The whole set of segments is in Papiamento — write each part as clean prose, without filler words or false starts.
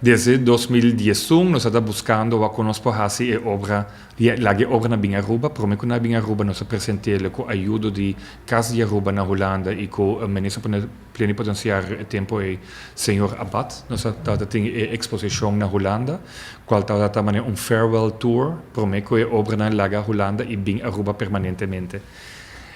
Desde 2011 nos ta buscando con nos por haci e obra, laga e obranan bin Aruba. Prome cu nan bin Aruba, nos a presenta cu ayudo di Cas di Aruba na Hulanda y cu minister plenipotenciario e tempo e señor Abath. Nos tabatin e exposicion na Hulanda, cual tabata un farewell tour, prome cu e obranan laga Hulanda y bin Aruba permanentemente.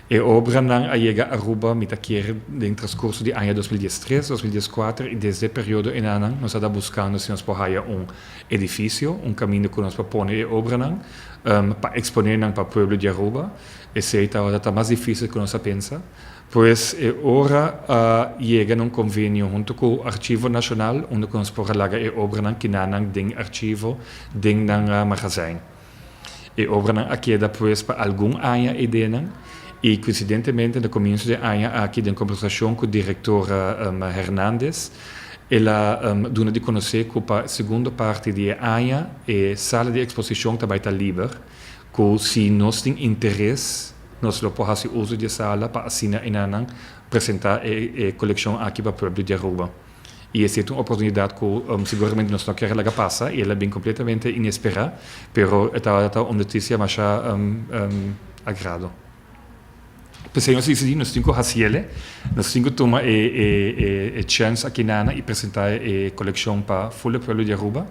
E obranan a yega Aruba, mi ta kere, den transcurso di aña 2013, 2014, y desde e periodo ey nos ta buscando si nos por un edificio, un caminda cu nos por pone e obranan, pa expone pa pueblo di Aruba. Esey ta mas dificil cu nos a pensa. Pues ora yega na un convenio hunto cu Archivo Nacional, unda nos por laga e obranan akinan den archivo, den nan magazijn. E obranan a keda pues pa algun aña eyden y coincidentemente na comienso di aña aki, den conversacion cu director Hernandez, el a duna di conoce cu pa segundo parti di aña e sala di exposicion tambe ta liber, cu si nos tin interes, nos lo por haci uso di e sala pa asina presenta e coleccion aki pa pueblo di Aruba. Y esey ta un oportunidad cu seguramente nos no kier laga pasa y el a bin completamente inespera, pero ta un noticia mas agrado. Pesey nos a dicidi, nos tin cu haci'e, nos tin cu tuma e chance aki y presenta e coleccion pa full pueblo di Aruba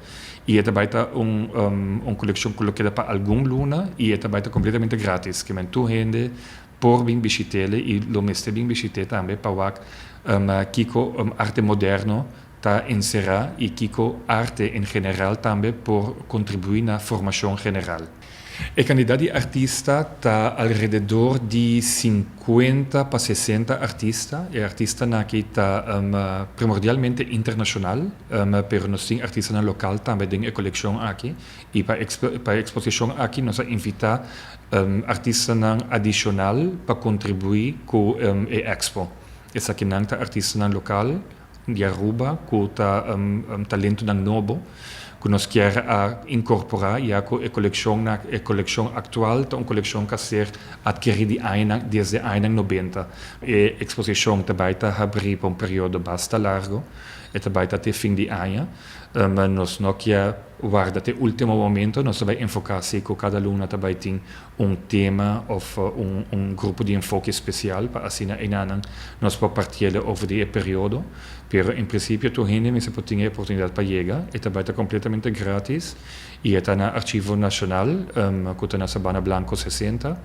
y tambe ta un coleccion cu keda pa algun luna y tambe ta completamente gratis, kiermen tur hende por bin bishita y lo mester bin bishita tambe pa wak kico arte moderno ta encera y kico arte en general tambe por contribui na formacion general. E cantidad di artista ta alrededor di 50 pa 60 artista. E artistanan aki ta primordialmente internacional, pero nos tin artista local tambe den e coleccion aki. Y pa e exposicion aki nos a invita artista adicional pa contribui cu e expo. Esakinan ta artista local di Aruba cu ta talento nobo cu nos kier a incorpora, ya cu e coleccion actual ta un coleccion cu a ser adkeri desde aña 90. E exposicion tambe ta habri pa un periodo basta largo y tambe ta te fin di aña. Nos no kier warda te ultimo momento, nos ta bay enfoca cu cada luna tambe tin un tema of un grupo di enfoke special pa asina nos por parti over di e periodo. Pero en principio tur hende mester por tin e oportunidad pa yega y tambe ta completamente gratis y ta na Archivo Nacional, cu ta na Sabana Blanco 60.